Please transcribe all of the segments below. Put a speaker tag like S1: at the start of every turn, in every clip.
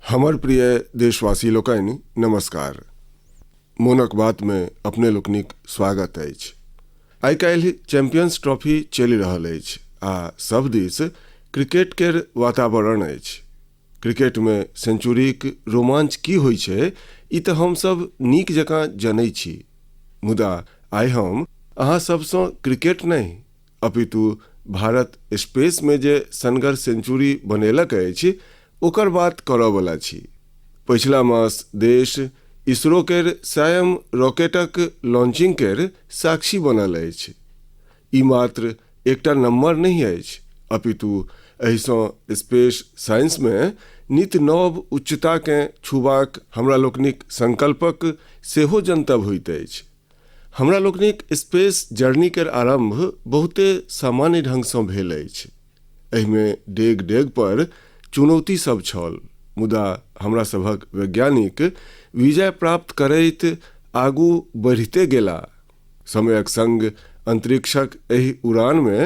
S1: हमर प्रिय देशवासी लोकनि नमस्कार। मोनक बातमे अपने लोकनिक स्वागत अछि। आइ काल्हि चैंपियंस ट्रॉफी चलि रहल अछि आ सभ दिस क्रिकेट केर वातावरण अछि। क्रिकेटमे सेंचुरीक रोमांच की होइ छै ई तऽ हमसभ नीक जकाँ जनै छी, मुदा आइ हम अहाँ सभसँ क्रिकेट नहि अपितु भारत स्पेसमे जे सनगर सेंचुरी बनेलक अछि ओकर बात करऽ वला छी। पछिला मास देश इसरो केर सैम रॉकेटक लॉन्चिंग केर साक्षी बनल अछि। ई मात्र एकटा नंबर नहि अछि अपितु एहिसँ स्पेस साइंसमे नित नव उच्चताकेँ छूबाक हमरा लोकनिक संकल्पक सेहो जनतब होइत अछि। हमरा लोकनिक स्पेस जर्नी केर आरंभ बहुते सामान्य ढंगसँ भेल अछि। एहिमे डेग डेग पर चुनौती सब छल, मुदा हमरा सभक वैज्ञानिक विजय प्राप्त करैत आगू बढ़िते गेला। समयक संग अंतरिक्षक एहि उड़ानमे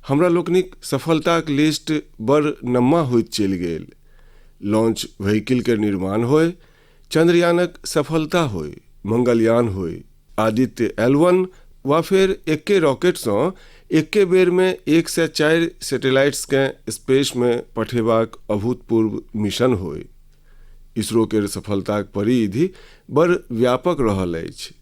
S1: हमरा लोकनिक सफलताक लिस्ट बड़ नम्मा होइत चलि गेल। लॉन्च व्हीकिल केर निर्माण होय, चंद्रयानक सफलता होय, मंगलयान होय, आदित्य एल वन वा फेर एक्के रॉकेटसँ एक्के बेरमे 104 सैटेलाइट्सकेँ स्पेसमे पठेबाक अभूतपूर्व मिशन होय, इसरो केर सफलताक परिधि बड़ व्यापक रहल अछि।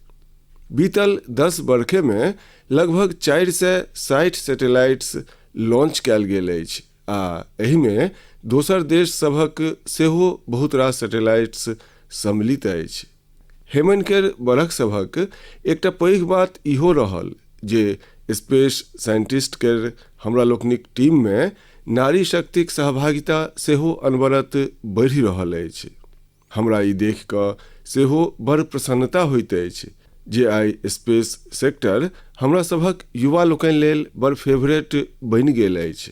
S1: बीतल 10 बरखेमे लगभग 460 सैटेलाइट्स लॉन्च कयल गेल अछि आ एहिमे दोसर देश सभक सेहो बहुत रास सैटेलाइट्स सम्मिलित अछि। हेमन केर बरख सभक एकटा पैघ बात इहो रहल जे स्पेस साइंटिस्ट केर हमरा लोकनिक टीममे नारी शक्तिक सहभागिता सेहो अनवरत बढ़ि रहल अछि। हमरा ई देखि कऽ सेहो बड़ प्रसन्नता होइत अछि जे आइ स्पेस सेक्टर हमरा सभक युवा लोकनि लेल बड़ फेवरेट बनि गेल अछि।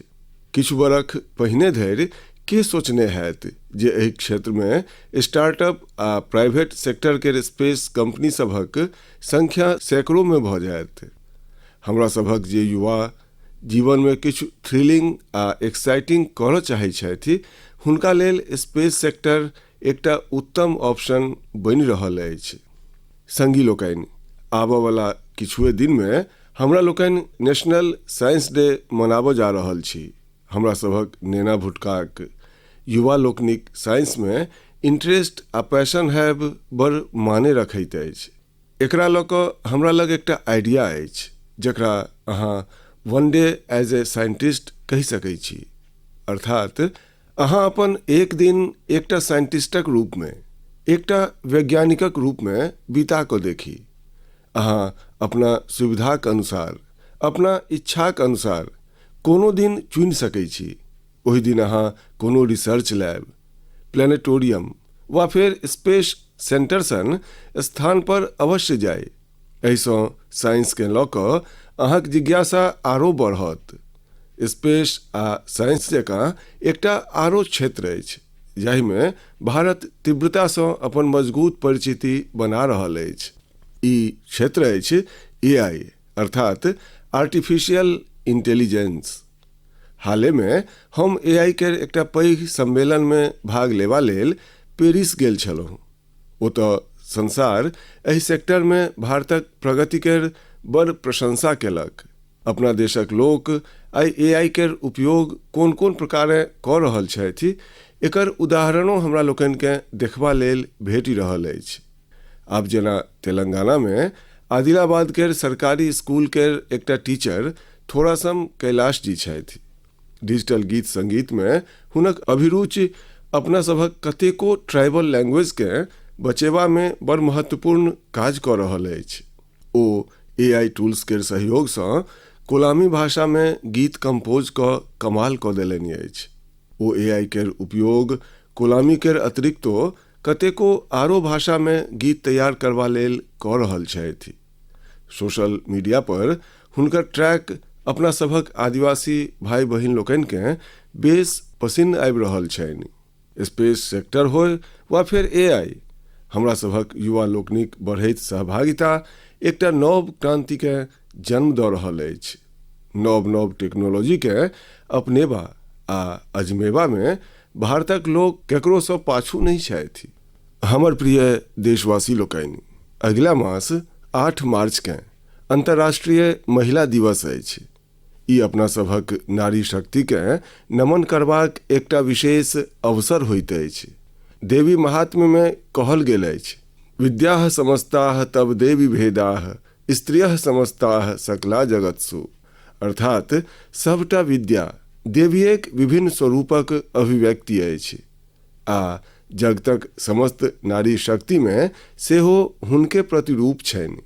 S1: किछु बरख पहिने धरि के सोचने हैत जे एहि क्षेत्रमे स्टार्टअप आ प्राइवेट सेक्टर केर स्पेस कंपनी सभक संख्या सैकड़ोमे भऽ जायत। हमरा सभक जे युवा जीवनमे किछु थ्रिलिंग आ एक्साइटिंग करऽ चाहै छथि हुनका लेल स्पेस सेक्टर एकटा उत्तम ऑप्शन बनि रहल अछि। संगी लोकनि, आबऽ वला किछुए दिनमे हमरा लोकनि नेशनल साइंस डे मनाबऽ जा रहल छी। हमरा सभक नेना भुटकाक युवा लोकनिक साइंसमे इंटरेस्ट आ पैशन हैब बड़ माने रखैत अछि। एकरा लऽ कऽ हमरा लग एकटा आइडिया अछि जकरा अहाँ one day as a scientist कहि सकैत छी। अर्थात अहाँ अपन एक दिन एकटा साइंटिस्टक रूपमे, एकटा वैज्ञानिकक रूपमे बिता कऽ देखी। अहाँ अपना सुविधाक अनुसार, अपना इच्छाक अनुसार कोनो दिन चुनि सकैत छी। ओहि दिन अहाँ कोनो रिसर्च लैब, प्लेनेटोरियम वा फेर स्पेस सेंटर सन स्थान पर अवश्य जाइ। एहिसँ साइंसकेँ लऽ कऽ अहाँक जिज्ञासा आरो बढ़त। स्पेस आ साइंस जकाँ एकटा आरो क्षेत्र अछि जाहिमे भारत तीव्रतासँ अपन मजगूत परिचिति बना रहल अछि। ई क्षेत्र अछि एआई अर्थात आर्टिफिशियल इंटेलिजेंस। हालेमे हम एआई केर एकटा पैघ सम्मेलनमे भाग लेबा लेल पेरिस गेल छलहुँ। ओतऽ संसार एहि सेक्टरमे भारतक प्रगति केर बड़ प्रशंसा केलक। अपना देशक लोक आइ एआई केर उपयोग कोन-कोन प्रकारेँ कऽ रहल छथि, एकर उदाहरणो हमरा लोकनिकेँ देखबा लेल भेटि रहल अछि। आब जेना तेलंगानामे आदिलाबाद केर सरकारी स्कूल केर एकटा टीचर थोड़ासम कैलाश जी छथि। डिजिटल गीत संगीतमे हुनक अभिरुचि अपना सभक कतेको ट्राइबल लैंग्वेजकेँ बचेबामे बड़ महत्वपूर्ण काज कऽ रहल अछि। ओ एआई टूल्स केर सहयोगसँ कोलामी भाषामे गीत कंपोज कऽ कमाल कऽ देलनि अछि। ओ एआई केर उपयोग कोलामी केर अतिरिक्तो कतेको आरो भाषामे गीत तैयार करबा लेल कऽ रहल छथि। सोशल मीडिया पर हुनकर ट्रैक अपना सभक आदिवासी भाई बहिन लोकनिकेँ बेस पसिन्न आबि रहल छनि। स्पेस सेक्टर होय वा फेर एआई, हमरा सभक युवा लोकनिक बढ़ैत सहभागिता एकटा नव क्रांतिकेँ जन्म दऽ रहल अछि। नव नव टेक्नोलॉजीकेँ अपनेबा आ अजमेबामे भारतक लोक केकरोसँ पाछू नहि छथि। हमर प्रिय देशवासी लोकनि, अगिला मास 8 मार्चकेँ अंतर्राष्ट्रीय महिला दिवस अछि। ई अपना सभक नारी शक्तिकेँ नमन करबाक एकटा विशेष अवसर होइत अछि। देवी महात्म्यमे कहल गेल अछि, विद्याः समस्ताः तव देवी भेदाः स्त्रियः समस्ताः सकला जगत्सु। अर्थात सभटा विद्या देवीएक विभिन्न स्वरूपक अभिव्यक्ति अछि आ जगतक समस्त नारी शक्तिमे सेहो हुनके प्रतिरूप छनि।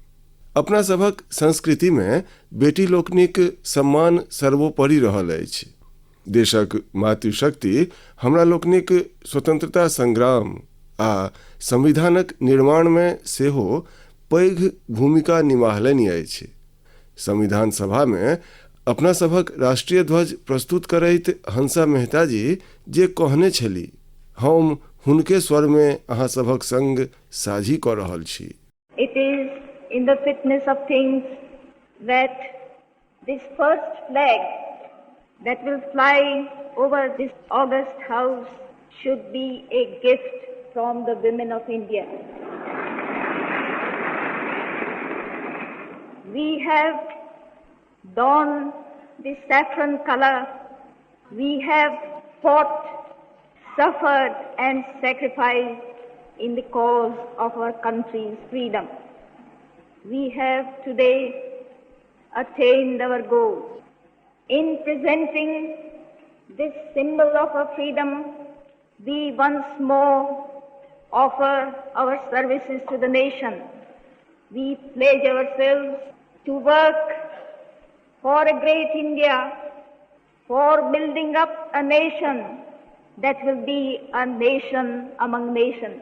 S1: अपना सभक संस्कृतिमे बेटी लोकनिक सम्मान सर्वोपरि रहल अछि। देशक मातृशक्ति हमरा लोकनिक स्वतंत्रता संग्राम आ संविधानक निर्माणमे सेहो पैघ भूमिका निमाहलनि अछि। संविधान सभामे अपना सभक राष्ट्रीय ध्वज प्रस्तुत करैत हंसा मेहता जी जे कहने छली, हम हुनके स्वरमे अहाँ सभक संग साझी कऽ रहल छी।
S2: It is in the fitness of things that this first flag that will fly over this august house should be a gift from the women of India. We have donned the saffron color. We have fought, suffered and sacrificed in the cause of our country's freedom. We have today attained our goal. In presenting this symbol of our freedom, we once more offer our services to the nation. We pledge ourselves to work for a great India, for building up a nation that will be a nation among nations.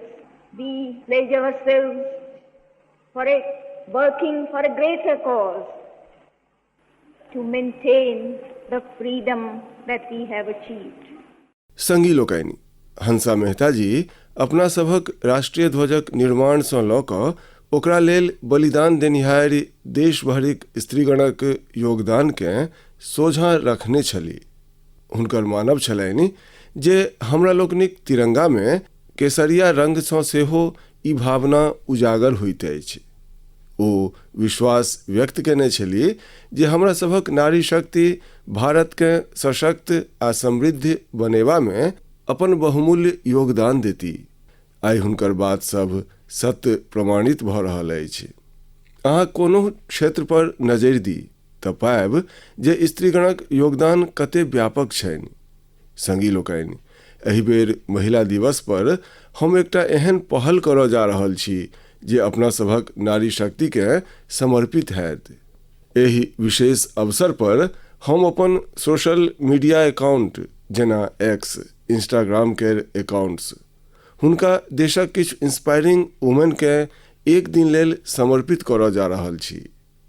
S2: We pledge ourselves for a working for a greater cause, to maintain the freedom that we have achieved.
S1: संगी लोकनि, हंसा मेहता जी अपना सभक राष्ट्रीय ध्वजक निर्माणसँ लऽ कऽ ओकरा लेल बलिदान देनिहारि देशभरिक स्त्रीगणक योगदानकेँ सोझाँ रखने छली। हुनकर मानब छलनि जे हमरा लोकनिक तिरंगामे केसरिया रंगसँ सेहो ई भावना उजागर होइत अछि। ओ विश्वास व्यक्त केने छली जे हमरा सभक नारी शक्ति भारतकेँ सशक्त आ समृद्ध बनेबामे अपन बहुमूल्य योगदान देती। आइ हुनकर बात सभ सत्य प्रमाणित भऽ रहल अछि। अहाँ कोनो क्षेत्र पर नजरि दी तऽ पायब जे स्त्रीगणक योगदान कते व्यापक छनि। संगी लोकनि, एहि बेर महिला दिवस पर हम एकटा एहन पहल करऽ जा रहल छी जे अपना सभक नारी शक्तिकेँ समर्पित हैत। एहि विशेष अवसर पर हम अपन सोशल मीडिया अकाउंट जेना एक्स, इंस्टाग्राम केर अकाउंट्स हुनका देशक किछु इंस्पायरिंग वुमेनकेँ एक दिन लेल समर्पित करऽ जा रहल छी।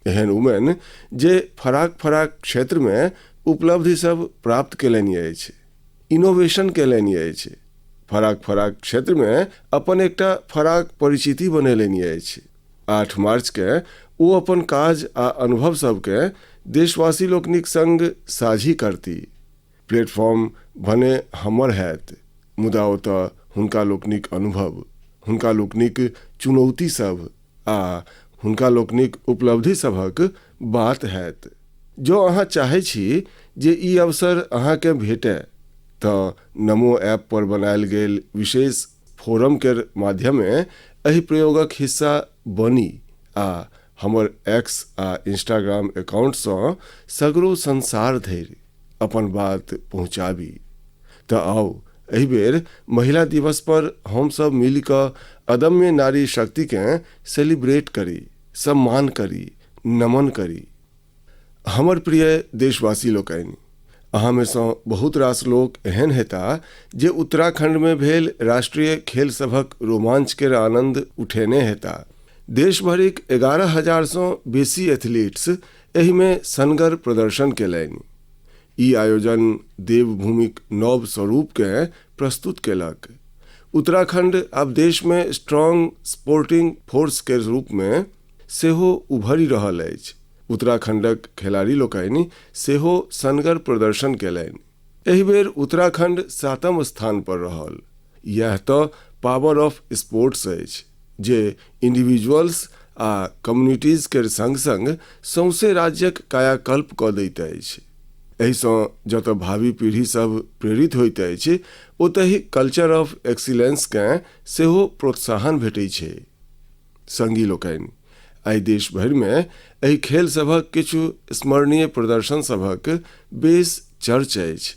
S1: एहन वुमेन जे फराक फराक क्षेत्रमे उपलब्धि सब प्राप्त केलनि अछि, इनोवेशन केलनि अछि, फराक फराक क्षेत्रमे अपन एकटा फराक परिचिति बनेलनि अछि। 8 मार्चकेँ ओ अपन काज आ अनुभव सबकेँ देशवासी लोकनिक संग साझी करती। प्लेटफॉर्म भने हमर हैत, मुदा ओतऽ हुनका लोकनिक अनुभव, हुनका लोकनिक चुनौती सब आ हुनका लोकनिक उपलब्धि सभक बात हैत। जँ अहाँ चाहै छी जे ई अवसर अहाँकेँ भेटय तऽ नमो ऐप पर बनायल गेल विशेष फोरम केर माध्यमे एहि प्रयोगक हिस्सा बनी आ हमर एक्स आ इंस्टाग्राम अकाउंटसँ सगरो संसार धरि अपन बात पहुँचाबी। तऽ आउ एहि बेर महिला दिवस पर हम सब मिलि कऽ अदम्य नारी शक्तिकेँ सेलिब्रेट करी, सम्मान करी, नमन करी। हमर प्रिय देशवासी लोकनि, अहाँमे सँ बहुत रास लोक एहन हेता जे उत्तराखंडमे भेल राष्ट्रीय खेल सभक रोमांच केर आनंद उठेने हेता। देशभरिक 11,000सँ बेसी एथलीट्स एहिमे सनगर प्रदर्शन केलनि। ई आयोजन देवभूमिक नव स्वरूपकेँ प्रस्तुत केलक। उत्तराखंड आब देशमे स्ट्रांग स्पोर्टिंग फोर्स केर रूपमे सेहो उभरि रहल अछि। उत्तराखंडक खेलाड़ी लोकनि सेहो सनगर प्रदर्शन केलनि। एहि बेर उत्तराखंड 7म स्थान पर रहल। यैह तऽ पावर ऑफ स्पोर्ट्स अछि जे इंडिविजुअल्स आ कम्युनिटीज केर संग-संग सौंसे राज्यक कायाकल्प कऽ दैत अछि। एहिसँ जतऽ भावी पीढ़ी सभ प्रेरित होइत अछि, ओतहि कल्चर ऑफ एक्सीलेंसकेँ सेहो प्रोत्साहन भेटै छै। संगी लोकनि, आइ देश भरिमे एहि खेल सभक किछु स्मरणीय प्रदर्शन सभक बेस चर्च अछि।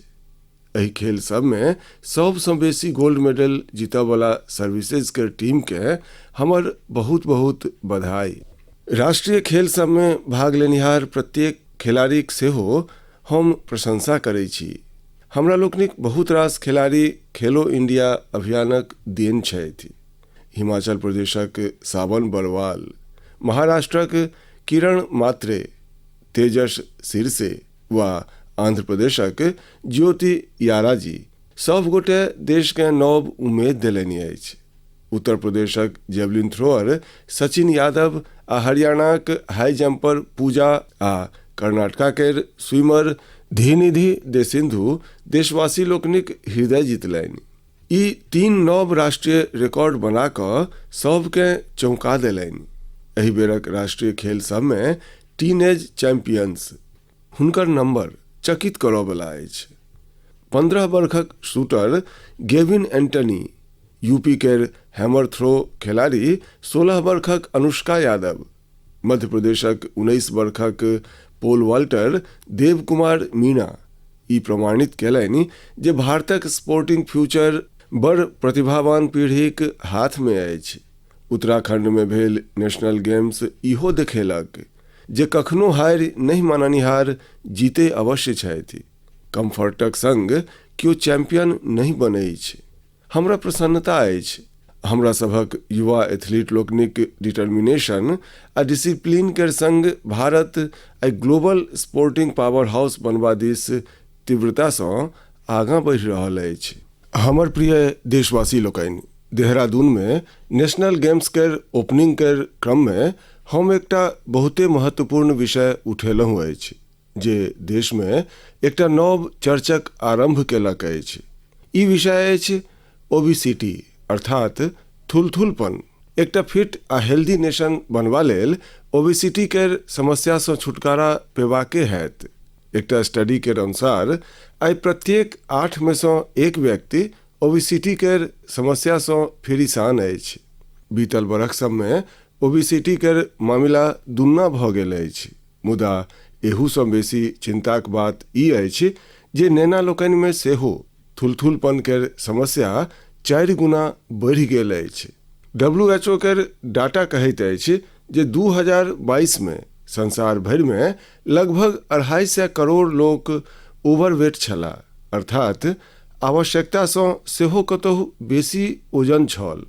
S1: एहि खेल सभमे सभसँ बेसी गोल्ड मेडल जीतऽवला सर्विसेज केर टीमकेँ हमर बहुत-बहुत बधाई। राष्ट्रीय खेल सभमे भाग लेनिहार प्रत्येक खेलाड़ीक सेहो हम प्रशंसा करै छी। हमरा लोकनिक बहुत रास खेलाड़ी खेलो इंडिया अभियानक देन छथि। हिमाचल प्रदेशक सावन बरवाल, महाराष्ट्रक किरण मात्रे, तेजस सिरसे वा आंध्र प्रदेशक ज्योति याराजी सभ गोटे देशकेँ नव उमेद देलनि अछि। उत्तर प्रदेशक जेवलिन थ्रोअर सचिन यादव आ हरियाणाक हाई जंपर पूजा आ कर्नाटका केर स्विमर धीनिधि देसिंधु देशवासी लोकनिक हृदय जीतलनि। ई 3 नव राष्ट्रीय रिकॉर्ड बना कऽ सभकेँ चौंका देलनि। एहि बेरक राष्ट्रीय खेल सभमे टीनेज चैंपियंस हुनकर नंबर चकित करऽवला अछि। 15 बरखक शूटर गेविन एंटनी, यूपी केर हैमर थ्रो खेलाड़ी 16 बरखक अनुष्का यादव, मध्य प्रदेशक 19 बरखक पोल वाल्टर देव कुमार मीणा ई प्रमाणित केलनि जे भारतक स्पोर्टिंग फ्यूचर बड़ प्रतिभावान पीढ़ीक हाथमे अछि। उत्तराखंडमे भेल नेशनल गेम्स इहो देखेलक जे कखनो हारि नहि माननिहार जीते अवश्य छथि। कम्फर्टक संग केओ चैंपियन नहि बनैछ। हमरा प्रसन्नता अछि हमरा सभक युवा एथलीट लोकनिक डिटर्मिनेशन आ डिसिप्लिन केर संग भारत आइ ग्लोबल स्पोर्टिंग पावर हाउस बनबा दिस तीव्रतासँ आगाँ बढ़ि रहल अछि। हमर प्रिय देशवासी लोकनि, देहरादूनमे नेशनल गेम्स केर ओपनिंग केर क्रममे हम एकटा बहुते महत्वपूर्ण विषय उठेलहुँ अछि जे देशमे एकटा नव चर्चक आरंभ केलक अछि। ई विषय अछि ओबेसिटी अर्थात थुलथुलपन। एकटा फिट आ हेल्दी नेशन बनबा लेल ओबेसिटी केर समस्यासँ छुटकारा पेबाके हैत। एकटा स्टडी केर अनुसार आइ प्रत्येक 8 मे सँ 1 व्यक्ति ओबेसिटी केर समस्यासँ फिरिशान अछि। बीतल बरख सभमे ओबेसिटी केर मामिला दुन्ना भऽ गेल अछि, मुदा एहूसँ बेसी चिंताक बात ई अछि जे नेना लोकनिमे सेहो थुलथुलपन केर समस्या 4 गुना बढ़ि गेल अछि। WHO केर डाटा कहैत अछि जे 2022 मे संसार भरिमे लगभग 250 करोड़ लोक ओवरवेट छलाह, अर्थात आवश्यकतासँ सेहो कतहु बेसी ओजन छल।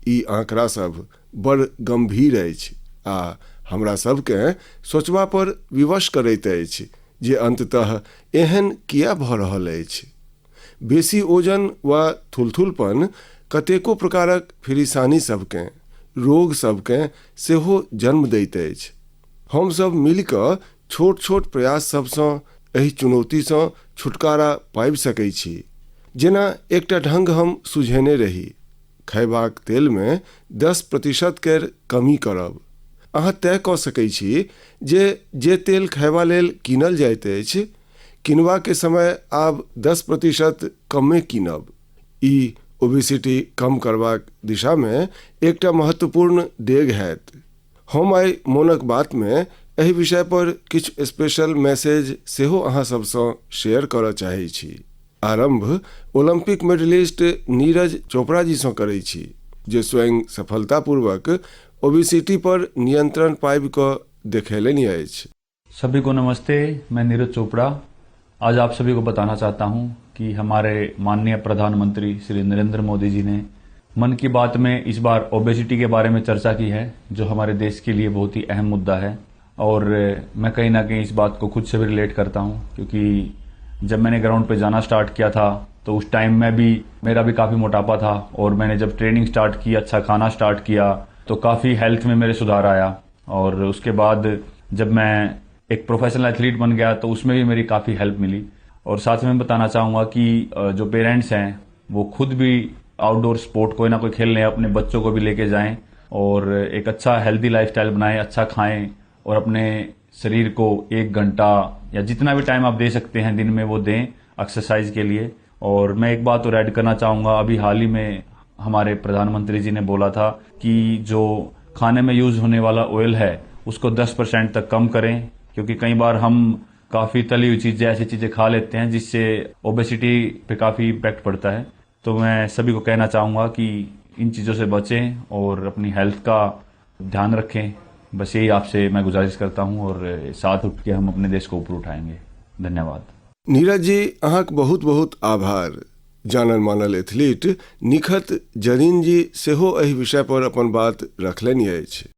S1: ई आंकड़ा सभ बड़ गंभीर अछि आ हमरा सभकेँ सोचबा पर विवश करैत अछि जे अंततः एहन किया भऽ रहल अछि। बेसी ओजन वा थुलथुलपन कतेको प्रकारक फिरिशानी सभकेँ, रोग सभकेँ सेहो जन्म दैत अछि। हम सभ मिलि कऽ छोट-छोट प्रयास सभसँ एहि चुनौतीसँ छुटकारा पाबि सकै छी। जेना एकटा ढंग हम सुझेने रही, खयबाक तेलमे 10% केर कमी करब। अहाँ तय कऽ सकै छी जे जे तेल खयबा लेल कीनल जाइत अछि, किनबाके समय आब 10% कमे कीनब। ई ओबेसिटी कम करबाक दिशामे एकटा महत्वपूर्ण डेग हैत। हम आइ मोनक बातमे एहि विषय पर किछु स्पेशल मैसेज सेहो अहाँ सभसँ शेयर करऽ चाहै छी। आरंभ ओलंपिक मेडलिस्ट नीरज चोपड़ा जीसँ करै छी जे स्वयं सफलतापूर्वक ओबेसिटी पर नियंत्रण पाबि कऽ देखेलनि अछि।
S3: सभी को नमस्ते, मैं नीरज चोपड़ा आज आप सभी को बताना चाहता हूं कि हमारे माननीय प्रधानमंत्री श्री नरेंद्र मोदी जी ने मन की बात में इस बार ओबेसिटी के बारे में चर्चा की है, जो हमारे देश के लिए बहुत ही अहम मुद्दा है। और मैं कहीं ना कहीं इस बात को खुद से भी रिलेट करता हूं, क्योंकि जब मैंने ग्राउंड पे जाना स्टार्ट किया था तो उस टाइम में भी मेरा भी काफ़ी मोटापा था और मैंने जब ट्रेनिंग स्टार्ट की, अच्छा खाना स्टार्ट किया तो काफ़ी हेल्थ में मेरे सुधार आया। और उसके बाद जब मैं एक प्रोफेशनल एथलीट बन गया तो उसमें भी मेरी काफ़ी हेल्प मिली। और साथ में बताना चाहूँगा कि जो पेरेंट्स हैं वो खुद भी आउटडोर स्पोर्ट कोई ना कोई खेल लें, अपने बच्चों को भी लेके जाएं और एक अच्छा हेल्दी लाइफस्टाइल बनाएं, अच्छा खाएं और अपने शरीर को 1 घंटा या जितना भी टाइम आप दे सकते हैं दिन में वो दें एक्सरसाइज के लिए। और मैं एक बात और ऐड करना चाहूँगा, अभी हाल ही में हमारे प्रधानमंत्री जी ने बोला था कि जो खाने में यूज़ होने वाला ऑयल है उसको 10% तक कम करें, क्योंकि कई बार हम काफ़ी तली हुई चीज़ें, ऐसी चीज़ें खा लेते हैं जिससे ओबेसिटी पे काफ़ी इम्पैक्ट पड़ता है। तो मैं सभी को कहना चाहूँगा कि इन चीज़ों से बचें और अपनी हेल्थ का ध्यान रखें। बस यही आपसे मैं गुजारिश करता हूँ और साथ उठ के हम अपने देश को ऊपर उठाएंगे। धन्यवाद।
S1: नीरज जी, अहाँक बहुत बहुत आभार। जानल मानल एथलीट निखत जरीन जी सेहो एहि विषय पर अपन बात रखलनि अछि।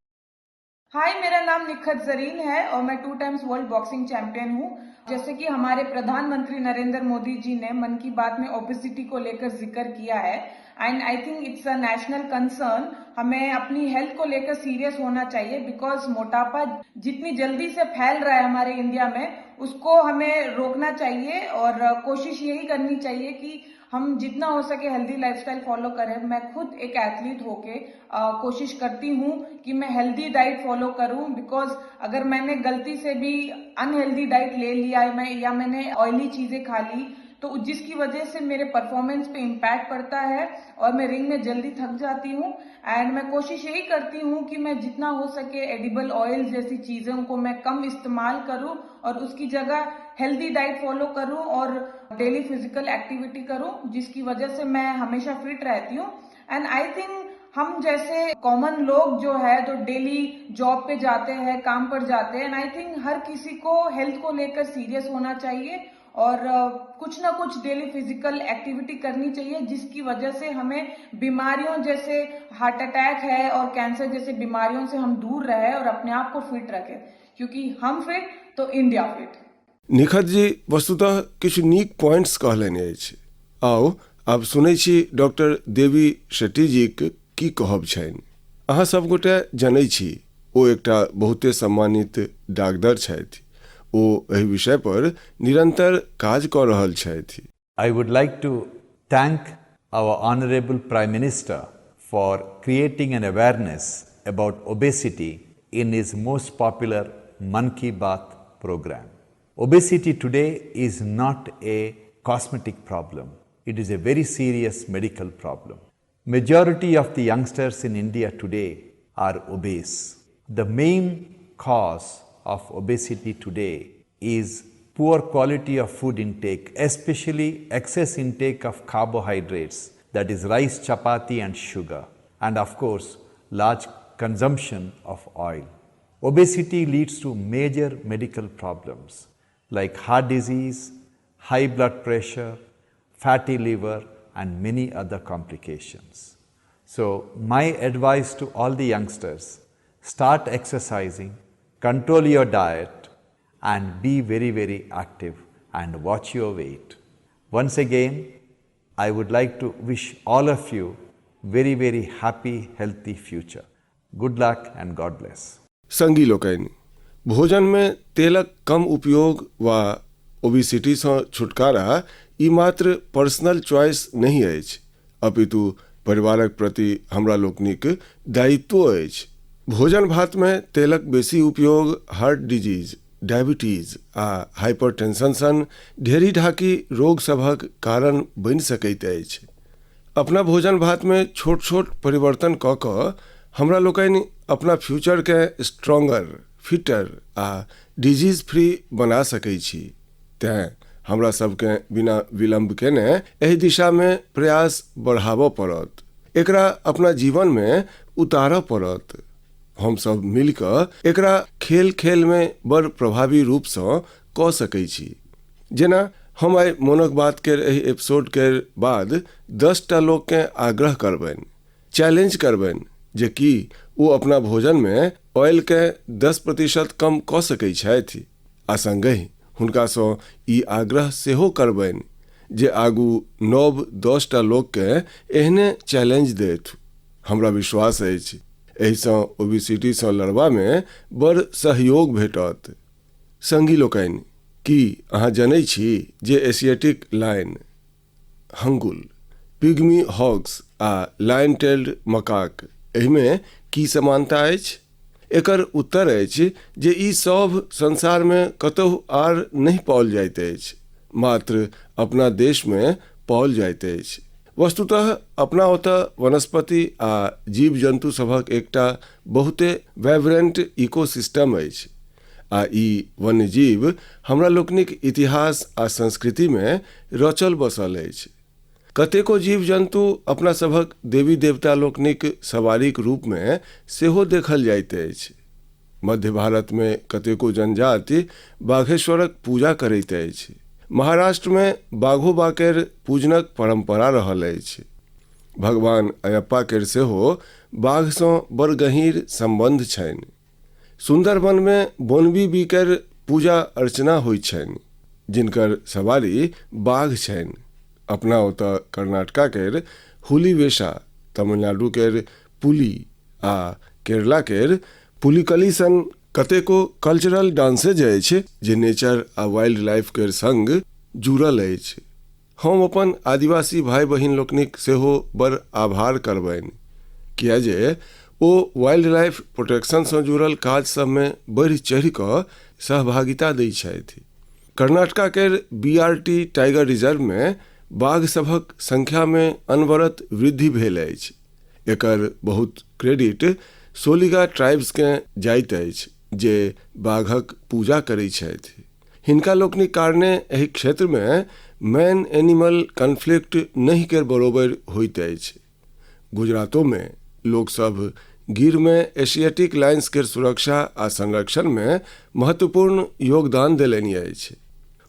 S4: हाय, मेरा नाम निखत जरीन है और मैं 2 टाइम्स वर्ल्ड बॉक्सिंग चैंपियन हूँ। जैसे कि हमारे प्रधानमंत्री नरेंद्र मोदी जी ने मन की बात में ओबेसिटी को लेकर जिक्र किया है and I think it's a national concern. हमें अपनी हेल्थ को लेकर सीरियस होना चाहिए because मोटापा जितनी जल्दी से फैल रहा है हमारे इंडिया में, उसको हमें रोकना चाहिए और कोशिश यही करनी चाहिए कि हम जितना हो सके हेल्दी लाइफस्टाइल फॉलो करें। मैं खुद एक एथलीट होके कोशिश करती हूँ कि मैं हेल्दी डाइट फॉलो करूँ because अगर मैंने गलती से भी अनहेल्दी डाइट ले लिया है मैं या मैंने ऑयली चीज़ें खा ली तो जिसकी वजह से मेरे परफॉर्मेंस पे इम्पैक्ट पड़ता है और मैं रिंग में जल्दी थक जाती हूँ। एंड मैं कोशिश यही करती हूँ कि मैं जितना हो सके एडिबल ऑयल जैसी चीज़ों को मैं कम इस्तेमाल करूँ और उसकी जगह हेल्दी डाइट फॉलो करूँ और डेली फिजिकल एक्टिविटी करूँ, जिसकी वजह से मैं हमेशा फिट रहती हूँ। एंड I think हम जैसे कॉमन लोग जो है, जो डेली जॉब पे जाते हैं, काम पर जाते हैं, एंड I think हर किसी को हेल्थ को लेकर सीरियस होना चाहिए और कुछ ना कुछ डेली फिजिकल एक्टिविटी करनी चाहिए, जिसकी वजह से हमें बीमारियों जैसे हार्ट अटैक है और कैंसर जैसे बीमारियों से हम दूर रहे और अपने आप को फिट रखें, क्योंकि हम फिट तो इंडिया फिट।
S1: निखत जी वस्तुतः किछु नीक पॉइंट्स कहलनि अछि। आउ आब सुनै छी डॉक्टर देवी शेट्टी जीक की कहब छनि। अहाँ सब गोटे जनै छी ओ एकटा बहुते सम्मानित डाक्टर छथि। ओ एहि विषय पर निरंतर काज कऽ रहल छथि।
S5: I would like to thank our Honorable Prime Minister for creating an awareness about obesity in his most popular Mann Ki Baat program. Obesity today is not a cosmetic problem. It is a very serious medical problem. Majority of the youngsters in India today are obese. The main cause of obesity today is poor quality of food intake, especially excess intake of carbohydrates, that is rice, chapati and sugar, and of course large consumption of oil. Obesity leads to major medical problems like heart disease, high blood pressure, fatty liver and many other complications. So my advice to all the youngsters, start exercising, control your diet and be very, very active and watch your weight. Once again, I would like to wish all of you very, very happy, healthy future. Good luck and God bless.
S1: संगी लोकनि, भोजन में तेलक कम उपयोग वा obesity सँ छुटकारा ई मात्र पर्सनल चॉइस नहि अछि, अपितु परिवारक प्रति हमरा लोकनिक दायित्व अछि। भोजन भात में तेलक बेसी उपयोग हार्ट डिजीज, डायबिटीज आ हाइपरटेंशन सन ढेरी ढाकी रोग सभक कारण बनि सकैत अछि। अपना भोजन भात में छोट छोट परिवर्तन कऽ कऽ हमरा लोकनि अपना फ्यूचरके स्ट्रॉन्गर, फिटर आ डिजीज फ्री बना सकै छी। तेँ हमरा सबके बिना विलम्ब केने एहि दिशामे प्रयास बढ़ाबऽ पड़त, एकरा अपना जीवनमे उतारऽ पड़त। हम सब मिल कऽ एकरा खेल खेल में बड़ प्रभावी रूपसँ कऽ सकै छी। जेना हम आइ मोनक बात के एहि एपिसोड के बाद 10टा लोककेँ आग्रह करबनि, चैलेंज करबनि जे कि ओ अपना भोजनमे ऑयलके 10% कम कऽ सकै छथि, आ संगहि हुनकासँ ई आग्रह सेहो करबनि जे आगू नव 10टा लोककेँ एहने चैलेंज देथु। हमरा विश्वास अछि एहिसँ ओबेसिटीसँ लड़बामे बड़ सहयोग भेटत। संगी लोकनि, की अहाँ जनै छी जे Asiatic lion, hangul, pygmy hogs आ लायन टेल्ड मकाक एहिमे की समानता अछि? एकर उत्तर अछि जे ई सभ संसारमे कतहु आर नहि पाओल जाइत अछि, मात्र अपना देशमे पाओल जाइत अछि। वस्तुतः अपना ओतऽ वनस्पति आ जीव जन्तु सभक एकटा बहुते वाइब्रेंट इकोसिस्टम अछि आ ई वन्यजीव हमरा लोकनिक इतिहास आ संस्कृतिमे रचल बसल अछि। कतेको जीव जन्तु अपना सभक देवी देवता लोकनिक सवारीक रूपमे सेहो देखल जाइत अछि। मध्य भारतमे कतेको जनजाति बाघेश्वरक पूजा करैत अछि। महाराष्ट्रमे बाघोबा केर पूजनक परंपरा रहल अछि। भगवान अयप्पा केर सेहो बाघसँ बड़ गहींर सम्बन्ध छनि। सुन्दरबनमे बोनबी केर पूजा अर्चना होइत छनि, जिनकर सवारी बाघ छनि। अपना ओतऽ कर्नाटका केर हुली वेशा, तमिलनाडु केर पुली आ केरला केर पुलिकली सन कतेको कल्चरल डांसेज अछि जे नेचर आ वाइल्ड लाइफ केर संग जुड़ल अछि। हम अपन आदिवासी भाइ बहिन लोकनिक सेहो बड़ आभार करबनि, किए जे ओ वाइल्ड लाइफ प्रोटेक्शनसँ जुड़ल काज सभमे बढ़ि चढ़ि कऽ सहभागिता दै छथि। कर्नाटका केर बीआरटी टाइगर रिजर्वमे बाघ सभक संख्यामे अनवरत वृद्धि भेल अछि। एकर बहुत क्रेडिट सोलिगा ट्राइब्सकेँ जाइत अछि जे बाघक पूजा करैत छथि। हिनका लोकनिक कारणे एहि क्षेत्रमे मैन एनिमल कॉन्फ्लिक्ट नहि केर बरोबरि होइत अछि। गुजरातोमे लोकसभ गिरमे एशियाटिक लायंस केर सुरक्षा आ संरक्षणमे महत्वपूर्ण योगदान देलनि अछि।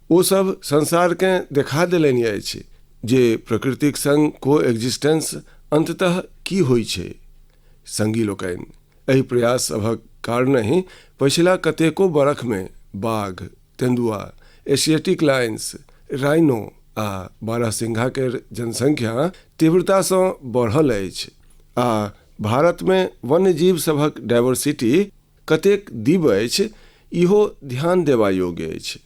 S1: ओ सभ संसारकेँ देखा देलनि अछि जे प्रकृतिक संग को एग्जिस्टेंस अंततः की होइ छै। संगी लोकनि, एहि प्रयास सभक कारणहि पछिला कतेको बरखमे बाघ, तेंदुआ, एशियाटिक लायंस, राइनो आ बारहसिंघा केर जनसंख्या तीव्रतासँ बढ़ल अछि आ भारतमे वन्यजीव सभक डाइवर्सिटी कतेक दिव्य अछि, इहो ध्यान देबा योग्य अछि।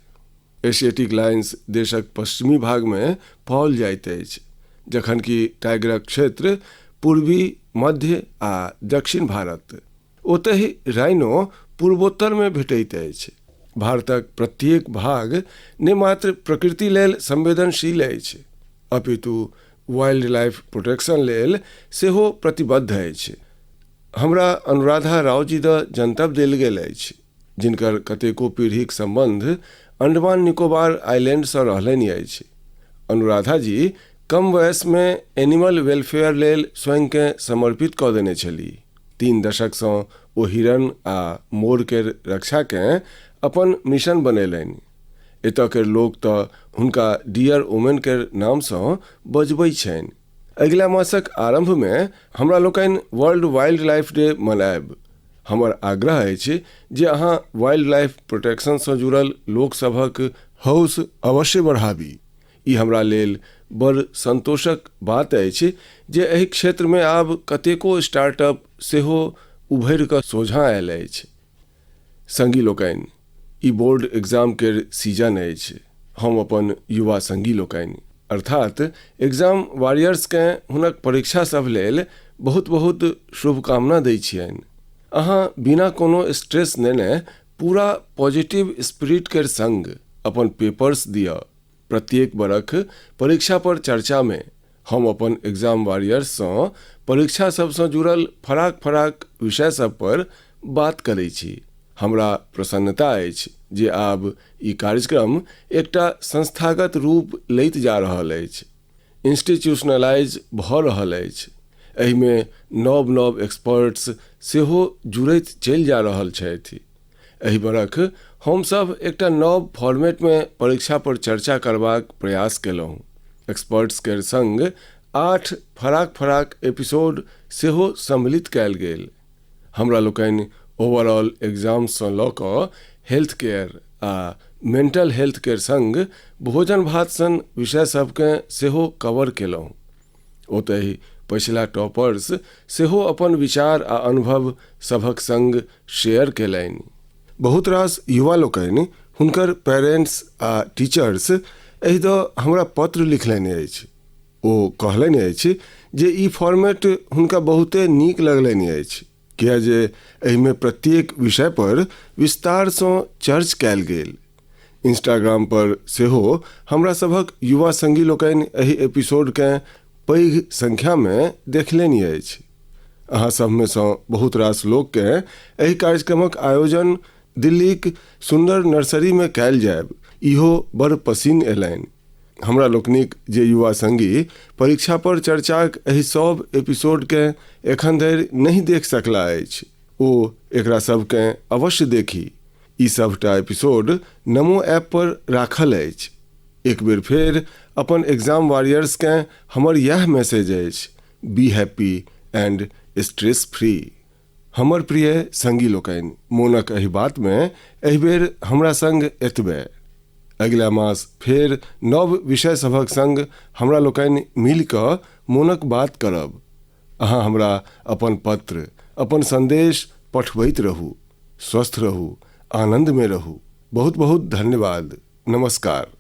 S1: एशियाटिक लायंस देशक पश्चिमी भागमे पाओल जाइत अछि, जखन कि टाइगरक क्षेत्र पूर्वी, मध्य आ दक्षिण भारत, ओतहि राइनो पूर्वोत्तरमे भेटैत अछि। भारतक प्रत्येक भाग ने मात्र प्रकृति लेल संवेदनशील अछि, अपितु वाइल्ड लाइफ प्रोटेक्शन लेल सेहो प्रतिबद्ध अछि। हमरा अनुराधा राव जी द जनतब देल गेल अछि, जिनकर कतेको पीढ़ीक सम्बन्ध अंडमान निकोबार आइलैंडसँ रहलनि अछि। अनुराधा जी कम वयसमे एनिमल वेलफेयर लेल स्वयंकेँ समर्पित कऽ देने छलीह। 3 दशकसँ ओ हिरण आ मोर केर रक्षाकेँ अपन मिशन बनेलनि। एतऽ केर लोक तऽ हुनका डियर वुमेन केर नामसँ बजबै छनि। अगिला मासक आरम्भमे हमरा लोकनि वर्ल्ड वाइल्ड लाइफ डे मनायब। हमर आग्रह अछि जे अहाँ वाइल्ड लाइफ प्रोटेक्शनसँ जुड़ल लोक सभक हौस अवश्य बढ़ाबी। ई हमरा लेल बड़ संतोषक बात अछि जे एहि क्षेत्रमे आब कतेको स्टार्टअप सेहो उभरि कऽ सोझाँ आयल अछि। संगी लोकनि, ई बोर्ड एग्जाम केर सीजन अछि। हम अपन युवा संगी लोकनि अर्थात एग्जाम वॉरियर्सकेँ हुनक परीक्षा सभ लेल बहुत बहुत शुभकामना दै छियनि। अहाँ बिना कोनो स्ट्रेस नेने पूरा पॉजिटिव स्पिरिट केर संग अपन पेपर्स दिअ। प्रत्येक बरख परीक्षा पर चर्चामे हम अपन एग्जाम वॉरियर्ससँ परीक्षा सभसँ जुड़ल फराक फराक विषय सभ पर बात करै छी। हमरा प्रसन्नता अछि जे आब ई कार्यक्रम एकटा संस्थागत रूप लैत जा रहल अछि, इंस्टीट्यूशनलाइज भऽ रहल अछि। एहिमे नव नव एक्सपर्ट्स सेहो जुड़ैत चलि जा रहल छथि। एहि बरख हमसभ एकटा नव फॉर्मेटमे परीक्षा पर चर्चा करबाक प्रयास केलहुँ। एक्सपर्ट्स केर संग 8 फराक फराक एपिसोड सेहो सम्मिलित कयल गेल। हमरा लोकनि ओवरऑल एग्जामसँ लऽ कऽ हेल्थ केयर आ मेंटल हेल्थ केर संग भोजन भात सन विषय सभकेँ सेहो कवर केलहुँ। ओतहि पछिला टॉपर्स सेहो अपन विचार आ अनुभव सभक संग शेयर केलनि। बहुत रास युवा लोकनि हुनकर पेरेंट्स आ टीचर्स एहि दऽ हमरा पत्र लिखलनि अछि। ओ कहलनि अछि जे ई फॉर्मेट हुनका बहुते नीक लगलनि अछि, किए जे एहिमे प्रत्येक विषय पर विस्तारसँ चर्च कयल गेल। इंस्टाग्राम पर सेहो हमरा सभक युवा संगी लोकनि एहि एपिसोडकेँ पैघ संख्यामे देखलनि अछि। अहाँ सभमे सँ बहुत रास लोककेँ एहि कार्यक्रमक आयोजन दिल्लीक सुन्दर नर्सरीमे कयल जायब, इहो बड़ पसिन्न अयलनि। हमरा लोकनिक जे युवा संगी परीक्षा पर चर्चाक एहि सभ एपिसोडकेँ एखन धरि नहि देख सकला अछि, ओ एकरा सभकेँ अवश्य देखी। ई सभटा एपिसोड नमो ऐप पर राखल अछि। एक बेर फेर अपन एग्जाम वॉरियर्सकेँ हमर इएह मैसेज अछि, be happy and stress free. हमर प्रिय संगी लोकनि, मोनक एहि बातमे एहि बेर हमरा संग एतबे। अगिला मास फेर नव विषय सभक संग हमरा लोकनि मिलि कऽ मोनक बात करब। अहाँ हमरा अपन पत्र, अपन संदेश पठबैत रहू। स्वस्थ रहू, आनन्दमे रहू। बहुत बहुत धन्यवाद। नमस्कार।